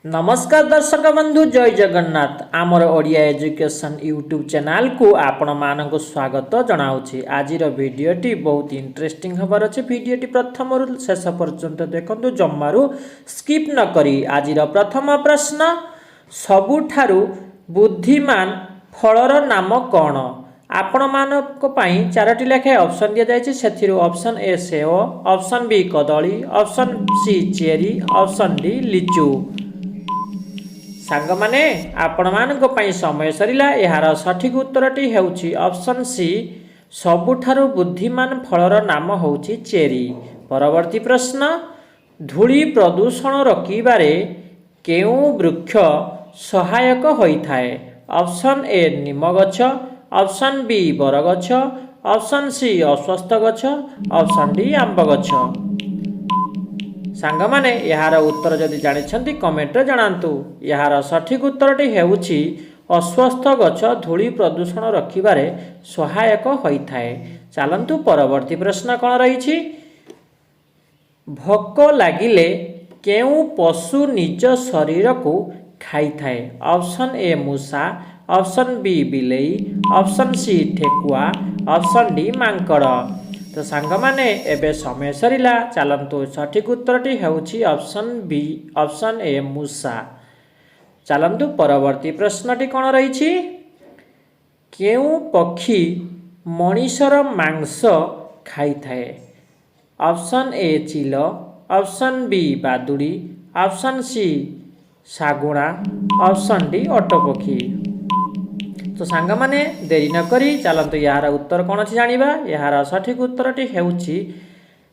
ନମସ୍କାର ଦର୍ଶକ ବନ୍ଧୁ, ଜୟ ଜଗନ୍ନାଥ। ଆମର ଓଡ଼ିଆ ଏଜୁକେସନ୍ ୟୁଟ୍ୟୁବ୍ ଚ୍ୟାନେଲକୁ ଆପଣମାନଙ୍କୁ ସ୍ୱାଗତ ଜଣାଉଛି। ଆଜିର ଭିଡ଼ିଓଟି ବହୁତ ଇଣ୍ଟରେଷ୍ଟିଂ ହେବାର ଅଛି। ଭିଡ଼ିଓଟି ପ୍ରଥମରୁ ଶେଷ ପର୍ଯ୍ୟନ୍ତ ଦେଖନ୍ତୁ, ଜମାରୁ ସ୍କିପ୍ ନ କରି। ଆଜିର ପ୍ରଥମ ପ୍ରଶ୍ନ, ସବୁଠାରୁ ବୁଦ୍ଧିମାନ ଫଳର ନାମ କ'ଣ? ଆପଣମାନଙ୍କ ପାଇଁ ଚାରୋଟି ଲେଖାଏଁ ଅପସନ୍ ଦିଆଯାଇଛି। ସେଥିରୁ ଅପସନ୍ ଏ ସେଓ, ଅପସନ୍ ବି କଦଳୀ, option C cherry, option D ଲିଚୁ। ସାଙ୍ଗମାନେ, ଆପଣମାନଙ୍କ ପାଇଁ ସମୟ ସରିଲା। ଏହାର ସଠିକ୍ ଉତ୍ତରଟି ହେଉଛି ଅପସନ୍ ସି, ସବୁଠାରୁ ବୁଦ୍ଧିମାନ ଫଳର ନାମ ହେଉଛି ଚେରି। ପରବର୍ତ୍ତୀ ପ୍ରଶ୍ନ, ଧୂଳି ପ୍ରଦୂଷଣ ରୋକିବାରେ କେଉଁ ବୃକ୍ଷ ସହାୟକ ହୋଇଥାଏ? ଅପସନ୍ ଏ ନିମ ଗଛ, ଅପସନ୍ ବି ବରଗଛ, ଅପସନ୍ ସି ଅଶ୍ୱତ୍ଥ ଗଛ, ଅପସନ୍ ଡି ଆମ୍ବ ଗଛ। ସାଙ୍ଗମାନେ, ଏହାର ଉତ୍ତର ଯଦି ଜାଣିଛନ୍ତି, କମେଣ୍ଟରେ ଜଣାନ୍ତୁ। ଏହାର ସଠିକ୍ ଉତ୍ତରଟି ହେଉଛି ଅଶ୍ୱତ୍ଥ ଗଛ ଧୂଳି ପ୍ରଦୂଷଣ ରୋକିବାରେ ସହାୟକ ହୋଇଥାଏ। ଚାଲନ୍ତୁ, ପରବର୍ତ୍ତୀ ପ୍ରଶ୍ନ କ'ଣ ରହିଛି? ଭୋକ ଲାଗିଲେ କେଉଁ ପଶୁ ନିଜ ଶରୀରକୁ ଖାଇଥାଏ? ଅପସନ୍ ଏ ମୂଷା, ଅପସନ୍ ବି ବିଲେଇ, ଅପସନ୍ ସି ଠେକୁଆ, ଅପସନ୍ ଡି ମାଙ୍କଡ଼। ତ ସାଙ୍ଗମାନେ, ଏବେ ସମୟ ସରିଲା। ଚାଲନ୍ତୁ, ସଠିକ୍ ଉତ୍ତରଟି ହେଉଛି ଅପସନ୍ ଏ ମୂଷା। ଚାଲନ୍ତୁ, ପରବର୍ତ୍ତୀ ପ୍ରଶ୍ନଟି କ'ଣ ରହିଛି? କେଉଁ ପକ୍ଷୀ ମଣିଷର ମାଂସ ଖାଇଥାଏ? Option A chill, option B ବାଦୁଡ଼ି, ଅପସନ୍ ସି ଶାଗୁଣା, ଅପସନ୍ ଡି ଓଟ ପକ୍ଷୀ। ତ ସାଙ୍ଗମାନେ, ଡେରି ନକରି ଚାଲନ୍ତୁ, ଏହାର ଉତ୍ତର କ'ଣ ଅଛି ଜାଣିବା। ଏହାର ସଠିକ୍ ଉତ୍ତରଟି ହେଉଛି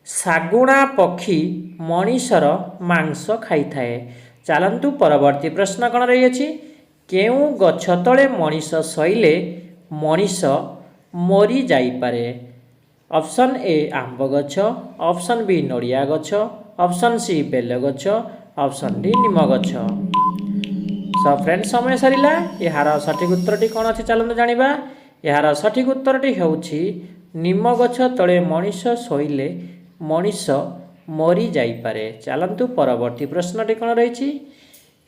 ଶାଗୁଣା ପକ୍ଷୀ ମଣିଷର ମାଂସ ଖାଇଥାଏ। ଚାଲନ୍ତୁ, ପରବର୍ତ୍ତୀ ପ୍ରଶ୍ନ କ'ଣ ରହିଅଛି? କେଉଁ ଗଛ ତଳେ ମଣିଷ ଶୋଇଲେ ମଣିଷ ମରିଯାଇପାରେ? ଅପସନ୍ ଏ ଆମ୍ବ ଗଛ, ଅପସନ୍ ବି ନଡ଼ିଆ ଗଛ, ଅପସନ୍ ସି ବେଲ ଗଛ, ଅପସନ୍ ଡି ନିମ ଗଛ। ସୋ ଫ୍ରେଣ୍ଡ, ସମୟ ସରିଲା। ଏହାର ସଠିକ୍ ଉତ୍ତରଟି କ'ଣ ଅଛି, ଚାଲନ୍ତୁ ଜାଣିବା। ଏହାର ସଠିକ୍ ଉତ୍ତରଟି ହେଉଛି ନିମ ଗଛ ତଳେ ମଣିଷ ଶୋଇଲେ ମଣିଷ ମରିଯାଇପାରେ। ଚାଲନ୍ତୁ, ପରବର୍ତ୍ତୀ ପ୍ରଶ୍ନଟି କ'ଣ ରହିଛି?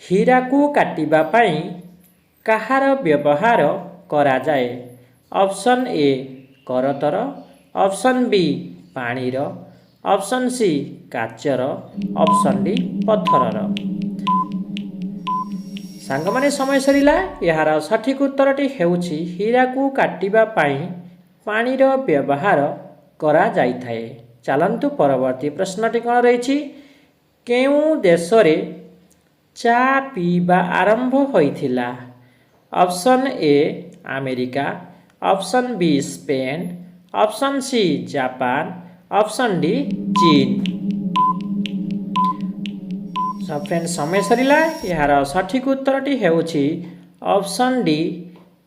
ହୀରାକୁ କାଟିବା ପାଇଁ କାହାର ବ୍ୟବହାର କରାଯାଏ? ଅପସନ୍ ଏ କରତର, ଅପସନ୍ ବି ପାଣିର, ଅପସନ୍ ସି କାଚର, ଅପସନ୍ ଡି ପଥରର। ସାଙ୍ଗମାନେ, ସମୟ ସରିଲା। ଏହାର ସଠିକ୍ ଉତ୍ତରଟି ହେଉଛି ହୀରାକୁ କାଟିବା ପାଇଁ ପାଣିର ବ୍ୟବହାର କରାଯାଇଥାଏ। ଚାଲନ୍ତୁ, ପରବର୍ତ୍ତୀ ପ୍ରଶ୍ନଟି କ'ଣ ରହିଛି? କେଉଁ ଦେଶରେ ଚା ପିଇବା ଆରମ୍ଭ ହୋଇଥିଲା? Option A America, option B Spain, option C Japan, option D ଚୀନ। ସୋ ଫ୍ରେଣ୍ଡ, ସମୟ ସରିଲା। ଏହାର ସଠିକ୍ ଉତ୍ତରଟି ହେଉଛି ଅପସନ୍ ଡି,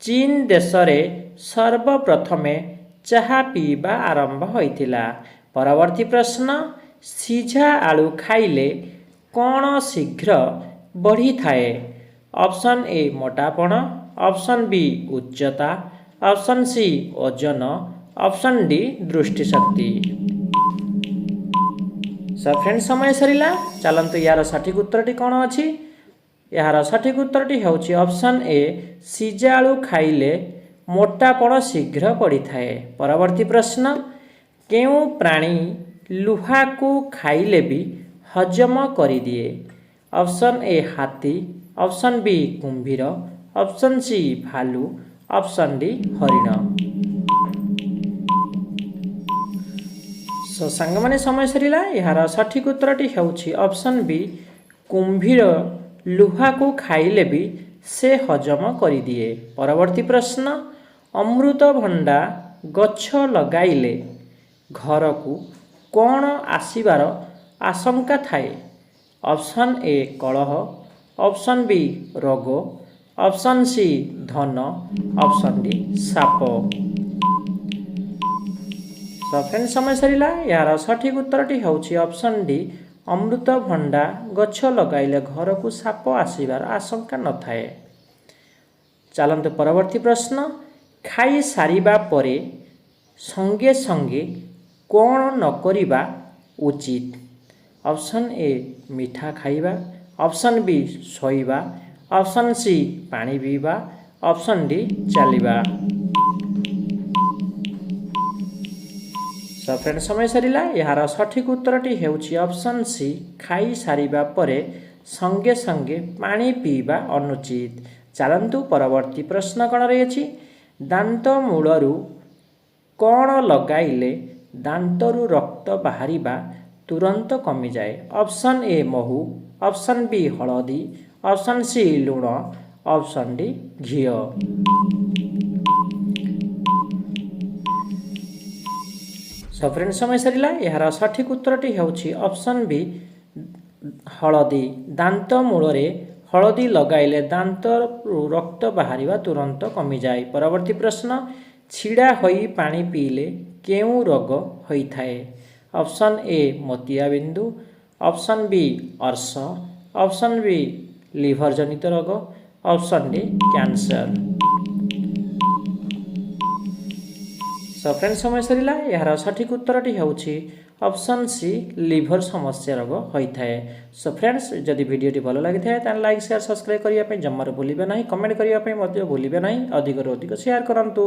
ଚୀନ ଦେଶରେ ସର୍ବପ୍ରଥମେ ଚାହା ପିଇବା ଆରମ୍ଭ ହୋଇଥିଲା। ପରବର୍ତ୍ତୀ ପ୍ରଶ୍ନ, ସିଝା ଆଳୁ ଖାଇଲେ କ'ଣ ଶୀଘ୍ର ବଢ଼ିଥାଏ? ଅପସନ୍ ଏ ମୋଟାପଣ, ଅପସନ୍ ବି ଉଚ୍ଚତା, ଅପସନ୍ ସି ଓଜନ, ଅପସନ୍ ଡି ଦୃଷ୍ଟିଶକ୍ତି। ସୋ ଫ୍ରେଣ୍ଡ, ସମୟ ସରିଲା। ଚାଲନ୍ତୁ, ଏହାର ସଠିକ୍ ଉତ୍ତରଟି କ'ଣ ଅଛି? ଏହାର ସଠିକ୍ ଉତ୍ତରଟି ହେଉଛି ଅପସନ୍ ଏ, ସିଝା ଆଳୁ ଖାଇଲେ ମୋଟାପଣ ଶୀଘ୍ର ବଢ଼ିଥାଏ। ପରବର୍ତ୍ତୀ ପ୍ରଶ୍ନ, କେଉଁ ପ୍ରାଣୀ ଲୁହାକୁ ଖାଇଲେ ବି ହଜମ କରିଦିଏ? ଅପସନ୍ ଏ ହାତୀ, ଅପସନ୍ ବି କୁମ୍ଭୀର, ଅପସନ୍ ସି ଭାଲୁ, ଅପସନ୍ ଡି ହରିଣ। ସୋ ସାଙ୍ଗମାନେ, ସମୟ ସରିଲା। ଏହାର ସଠିକ୍ ଉତ୍ତରଟି ହେଉଛି ଅପସନ୍ ବି, କୁମ୍ଭୀର ଲୁହାକୁ ଖାଇଲେ ବି ସେ ହଜମ କରିଦିଏ। ପରବର୍ତ୍ତୀ ପ୍ରଶ୍ନ, ଅମୃତଭଣ୍ଡା ଗଛ ଲଗାଇଲେ ଘରକୁ କ'ଣ ଆସିବାର ଆଶଙ୍କା ଥାଏ? ଅପସନ୍ ଏ କଳହ, ଅପସନ୍ ବି ରୋଗ, ଅପସନ୍ ସି ଧନ, ଅପସନ୍ ଡି ସାପ। ସୋ ଫ୍ରେଣ୍ଡ, ସମୟ ସରିଲା। ଏହାର ସଠିକ୍ ଉତ୍ତରଟି ହେଉଛି ଅପସନ୍ ଡି, ଅମୃତଭଣ୍ଡା ଗଛ ଲଗାଇଲେ ଘରକୁ ସାପ ଆସିବାର ଆଶଙ୍କା ନଥାଏ। ଚାଲନ୍ତୁ, ପରବର୍ତ୍ତୀ ପ୍ରଶ୍ନ, ଖାଇସାରିବା ପରେ ସଙ୍ଗେ ସଙ୍ଗେ କ'ଣ ନ କରିବା ଉଚିତ? ଅପସନ୍ ଏ ମିଠା ଖାଇବା, ଅପସନ୍ ବି ଶୋଇବା, ଅପସନ୍ ସି ପାଣି ପିଇବା, ଅପସନ୍ ଡି ଚାଲିବା। ସୋ ଫ୍ରେଣ୍ଡ, ସମୟ ସରିଲା। ଏହାର ସଠିକ୍ ଉତ୍ତରଟି ହେଉଛି ଅପସନ୍ ସି, ଖାଇସାରିବା ପରେ ସଙ୍ଗେ ସଙ୍ଗେ ପାଣି ପିଇବା ଅନୁଚିତ। ଚାଲନ୍ତୁ, ପରବର୍ତ୍ତୀ ପ୍ରଶ୍ନ କ'ଣ ରହିଅଛି? ଦାନ୍ତ ମୂଳରୁ କ'ଣ ଲଗାଇଲେ ଦାନ୍ତରୁ ରକ୍ତ ବାହାରିବା ତୁରନ୍ତ କମିଯାଏ? ଅପସନ୍ ଏ ମହୁ, ଅପସନ୍ ବି ହଳଦୀ, ଅପସନ୍ ସି ଲୁଣ, ଅପସନ୍ ଡି ଘିଅ। ସୋ ଫ୍ରେଣ୍ଡ, ସମୟ ସରିଲା। ଏହାର ସଠିକ୍ ଉତ୍ତରଟି ହେଉଛି ଅପସନ୍ ବି ହଳଦୀ। ଦାନ୍ତ ମୂଳରେ ହଳଦୀ ଲଗାଇଲେ ଦାନ୍ତରୁ ରକ୍ତ ବାହାରିବା ତୁରନ୍ତ କମିଯାଏ। ପରବର୍ତ୍ତୀ ପ୍ରଶ୍ନ, ଛିଡ଼ା ହୋଇ ପାଣି ପିଇଲେ କେଉଁ ରୋଗ ହୋଇଥାଏ? ଅପସନ୍ ଏ ମୋତିଆ ବିନ୍ଦୁ, ଅପସନ୍ ବି ଅର୍ଶ, ଅପସନ୍ ବି ଲିଭର ଜନିତ ରୋଗ, option D cancer. Show friend, ସମୟ ସରିଲା। ଏହାର ସଠିକ୍ ଉତ୍ତରଟି ହେଉଛି ଅପସନ୍ ସି, ଲିଭର ସମସ୍ୟା ରୋଗ ହୋଇଥାଏ। ସୋ ଫ୍ରେଣ୍ଡସ୍, ଯଦି ଭିଡ଼ିଓଟି ଭଲ ଲାଗିଥାଏ, ତାହେଲେ ଲାଇକ୍, ସେୟାର, ସବସ୍କ୍ରାଇବ୍ କରିବା ପାଇଁ ଜମାରୁ ଭୁଲିବେ ନାହିଁ। କମେଣ୍ଟ କରିବା ପାଇଁ ମଧ୍ୟ ଭୁଲିବେ ନାହିଁ। ଅଧିକରୁ ଅଧିକ ସେୟାର କରନ୍ତୁ।